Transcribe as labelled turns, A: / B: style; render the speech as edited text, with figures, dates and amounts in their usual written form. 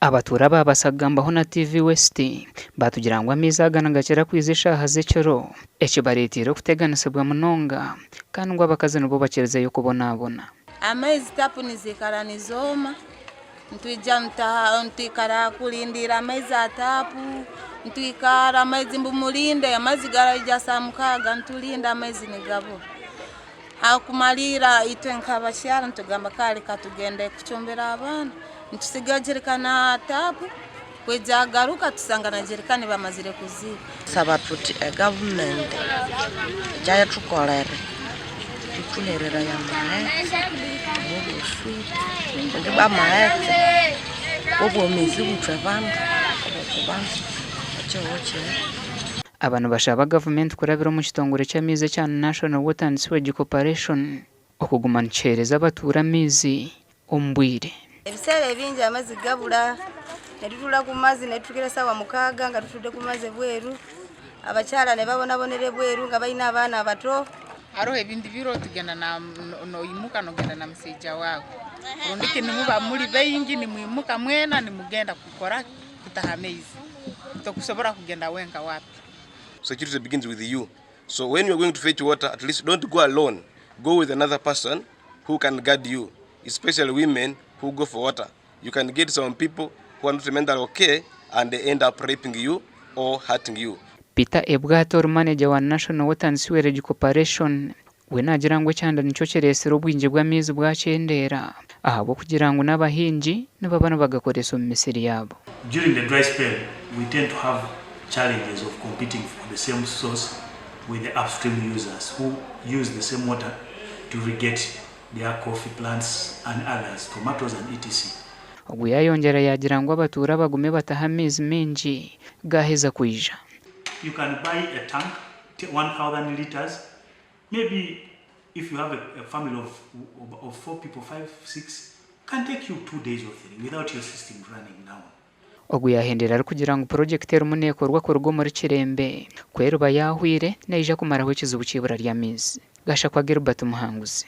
A: Abatuura baabaasa kugambaho na TV West baatugira ngu amaizi aga nigakira kwija eshaaha z'ekiro ekibareeteire okuteganisibwa munonga kandi ngu abakazi nibo bakirizeyo kubonabona.
B: Amaizi tapu niziikara nizooma, nitwija nitwikara kulindiira amaizi aha tapu, nitwikara amaizi mbu murinde amaizi garaija saaha 6 niturinda amaizi nigabura. Aha kumariira itwe nk'abakyara nitugamba kare katugende kucumbira abaana, nitusiga jerikani aha tapu kwija yagaruka tusanga na jerikani bamazire kuziiba.
C: Tusaba tuti egavumenti eija etukorere etuhereraye amaghetse omubuswire kundi ibwa amaghetse bwobwomezi bwithu abandu obokubanza ekihugho kino.
A: Aba nibashaba gavumenti kurabira omu kitongore ky'amaizi ekya National Water and Sewage Corporation okuguma nikiheereza abatuura amaizi omu bwire.
D: Ebiseera ebingi amaizi gabura, nitutuura ku maizi nitutuukira esaawa 6 nga tutwire ku maizi ebweru, abakyara nibabonabonera ebweru nga baine abaana bato.
E: Haroho ebindi biro tugenda noimuka nogenda na musaija waawe, rundiki nimuba muri baingi nimwimuka mwena nimugenda kukora kutaha amaizi, tokusobora kugenda wenka wapi.
F: Security begins with you. So when you are going to fetch water, at least don't go alone. Go with another person who can guard you, especially women who go for water. You can get some people who are not mentally okay and they end up raping you or hurting you.
A: Peter Ebwato ori maneja wa National Water and Sewerage Corporation we naagira ngu ekyanda nikyo kireetsire obwingi bw'amaizi bwakyendeera ahabw'okugira ngu n'abahingi nibaba nibagakoresa omu misiri yaabo.
G: During the dry spell, we tend to have challenges of competing for the same source with the upstream users who use the same water to irrigate their coffee plants and others, tomatoes and etc.
A: Ogu yaayongyera yaagira ngu abatuura bagume batahe amaizi maingi gaaheza kwija.
G: You can buy a tank, 1,000 liters. Maybe if you have a family of four people, five, six, can take you 2 days or 3 without your system running down.
A: Ogu yahendera arikugira ngu purojekiti erimu neekorwa kuruga omuri Kirembe ku eriba yaahwire neija kumaraho ekizibu ky'eibura ry'amaizi. Gashakwa Gilbert Muhanguzi.